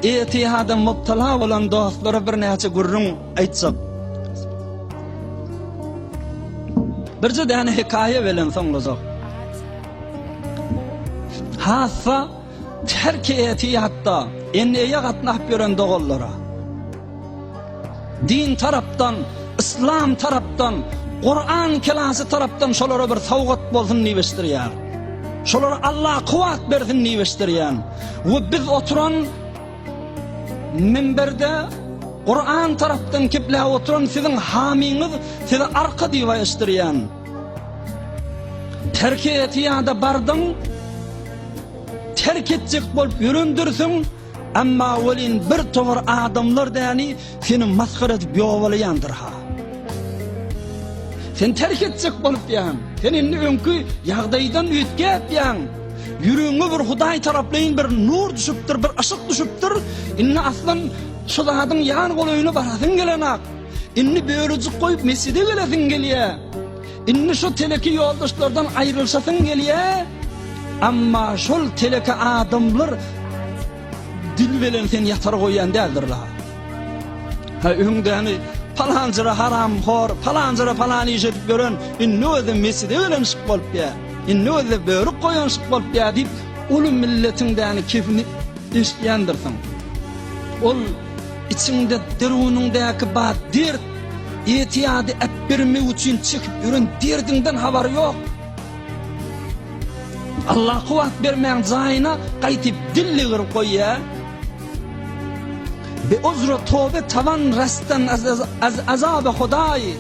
Etihada mubtala bolan dostlara birnäçe gürrüň aýtjak. Birje däne hekaýa bilen soňlajak. Hassa terki etihatda NA-ya gatnap ýören doganlara. Din tarapdan, yslam tarapdan, Kuran kelasy tarapdan şolara bir sowgat bolsun diýip eşdirýär. Şolara Allah kuwwat bersin diýip eşdirýän. We biz oturan minberde Kuran tarapdan kepläp oturan siziň hamyňyz size arka diýip eşdirýän. Terki etiýada bardyň, terk etjek bolup ýörendirsiň, Emma welin bir towar adamlar däni seni masgara edip ýowalaýandyr-ha. Sen terk etjek bolupýaň. Sen indi öňki ýagdaýdan üýtgäpýäň. Ýüregiňe bir Hudaý taraplaýyn bir nur düşüpdir, bir yşyk düşüpdir. Indi aslan şu zadyň ýan golaýyna barasyň gelenak. Indi bölejik goýup mesjide gelesiň gelýär. Indi şu teleki ýoldaşlardan aýrylşasyň gelýä, emma şol teleki adamlar dil bilen seni ýatar goýýan däldirler. Ha öňdäni palanjyra haramhor, palanjyra palan iş edip ýören, indi özi mesjide gelenşik bolup ýa, indi özi börük goýanşyk bolup ýa diýip, uly milletiň däni kefini eşidýändirsiň. Ol Içiňde derunyňdaky bar dert, etiýady äpbermek üçin çekip ýören derdiňden habary ýok. Allah kuwwat bermäň jaýyna gaýtyp dil degirip goýýar. Be uzra tobe tavan rastan az az azabe hudaý.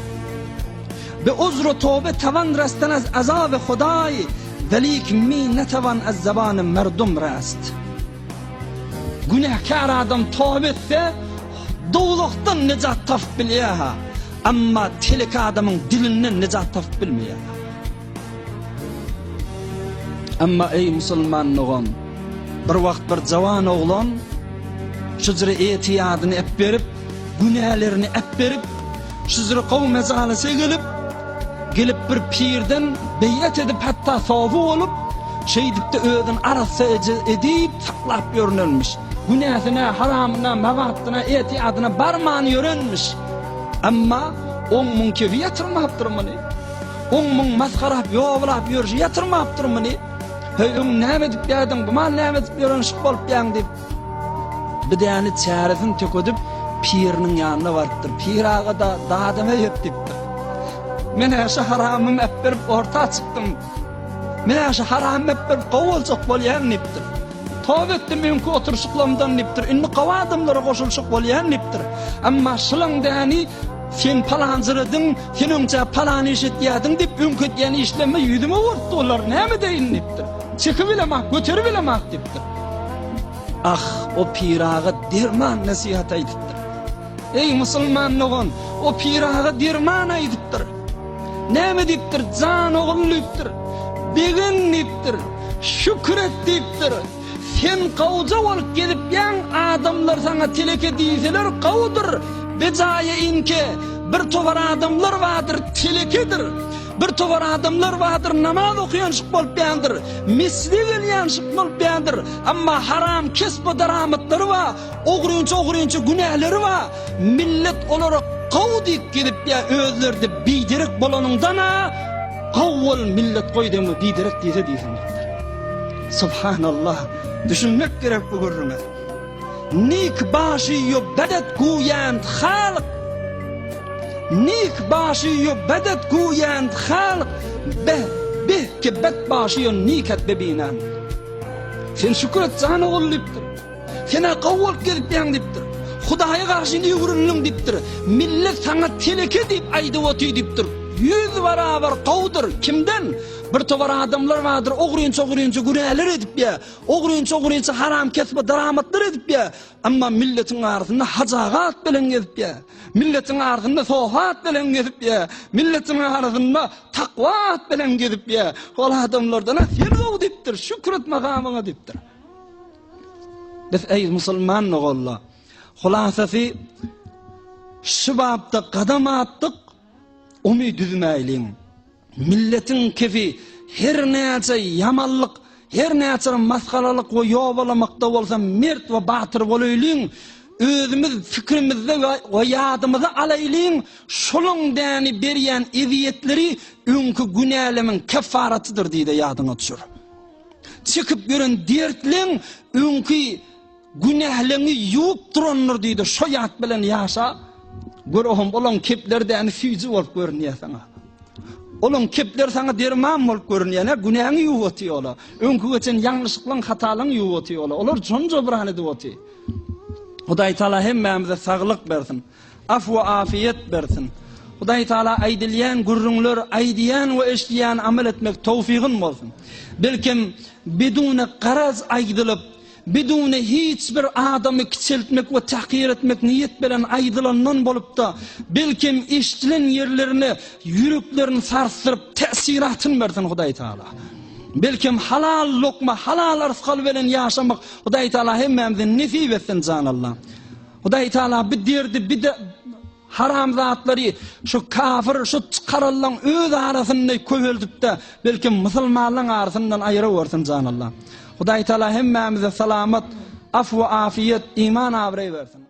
Be uzra tobe tavan rastan az azabe hudaý. Velik mi netavan az zaban merdum rast. Günäkär adam toba etse, dowzahdan nejat tapyp bilýär-hä. Emma teleke adamyň dilinden nejat tapyp bilmeýär. Emma eý musulman dogan, bir wagt bir jawan oglan şujra etiýadyny äpberip, günälerini äpberip, şujra gowy mejalise gelip, Gelip bir pirden beýat edip hatda sofy bolup, şeýdipde özüni arassa edip saklap ýörnenmiş. Günäsine, haramyna, mabatdyna, etiýadyna barman ýörenmiş. Emma oň muň kefi ýatyrmapdyr muny. Oň muň masgarap, ýowlap ýörşi ýatyrmapdyr muny. Heý öň näme edip ýärdiň, bu mal näme edip ýörenşik bolup ýäň diýip. Bidäni çäresini tökedip, piriniň ýanyna barypdyr. Pir aga-da dadama ýet diýipdir. Men-ä şu haramymy äpberip orta çykdym. Men-ä şu haramymy äpberip gowy boljak bolýan diýipdir. Toba etdim öňki oturyşyklarymdan diýipdir. Indi gowy adamlara goşulyşyk bolýan diýipdir. Emma şylaň däni sen palanjyradyň, sen öňçä palan iş etýärdiň diýip öňki edýän işlerime ýüzüme urupdy olar. Näme edeýin diýipdir. Çekibilemok, göteribilemok diýipdir. Ah, o pir aga derman nesihat aýdypdyr. Eý, musulman dogan, o pir aga derman aýdypdyr. Näme diýipdir? Jan ogul diýipdir. Begen diýipdir. Şükür et diýipdir. Sen gowja bolup gezipýäň, adamlar saňa teleke diýseler gowudyr. Bejaýa inke, bir towar adamlar bardyr, telekedir. Bir towar adamlar bardyr, namaz okaýanşyk bolup ýandyr, mesjide gelýänşik bolup ýandyr, emma haram kesp we daramatlary bar, ogrynça-ogrynça günäleri bar. Millet olara gowy diýip gelip ýa özleri-de biderek bolanyňdan-a gowy bol millet goý deňe biderek diýse diýsin diýipdir. Subhanallah, düşünmek gerek bu gürrüňe. Nik başy ýo bedet guýänd halk Nik başy ýo bedet guýänd halk Beh bih ki bet başy ýo niket bebinän Sen şükür et jan ogul diýipdir. Sen-ä gowy bolup gezipýäň diýipdir. Hudaýa garşy öwrüldiň diýipdir. Millet saňa teleke diýip aýdyp otyr diýipdir. Ýüz barabar gowudyr. Kimden? Bir towar adamlar bardyr, ogrynça-ogrynça günäler edipýär. Ogrynça-ogrynça haram kesbi daramatlar edipýär. Emma milletiň arasynda Hajy aga at bilen gezipýär. Milletiň arasynda Sofa at bilen gezipýär. Milletiň arasynda Takwa at bilen gezipýär. Ol adamlardan-a sen gowy diýipdir, şükür et makamyňa diýipdir. Biz eý musulman doganlar, hulasasy şu bapda gadam atdyk, ony düzmäýliň. Milletiň kefi her näçe ýamanlyk, Her näçe masgaralyk we ýobalamakda bolsa mert we batyr bolaýlyň, özümiz fikrimizde we ýadymyza alaýlyň, şolaň däni berýän ezýetleri öňki günälemiň keffaratydyr diýde ýadyňa düşür. Çekip ýören dertleň öňki Günähleňi ýuwup durandyr diýdi. Şo ýat bilen ýaşa. Gör oham olaň kepleri däni süýji bolup görünýär saňa. Olaň kepleri saňa derman bolup görünýär. Nä günäňi ýuwup otyr ola. Öňki geçen ýalňyşlyklaň, hatalaň ýuwup otyr ola. Olar şony jobran edip otyr. Hudaý Taala hemmämize saglyk bersin. Af we afiýet bersin. Hudaý Taala aýdylýan gürrüňler, aýdýan we eşidýän amal etmek towfygyn bolsun. Belkem bidune garaz aýdylyp, Bidune hiç bir adamy kiçeltmek we tahkir etmek niýet bilen aýdylandan bolupda, belkem eşdilen ýerlerine ýüreklerini sarsdyryp täsiratyn bersin Hudaý Taala. Belkem halal lokma, halal yrsgal bilen ýaşamak Hudaý Taala hemmämize nesip etsin jan Allah. Hudaý Taala bi derdi bi Haram zatlary şu kafir şu çykaranlaň öz arasynda köpeldipde belki musulmanlaň arasyndan aýyra görsün jan Allah. Hudaý Taala hemmämize salamat, af we afiýet, iman abraý bersin.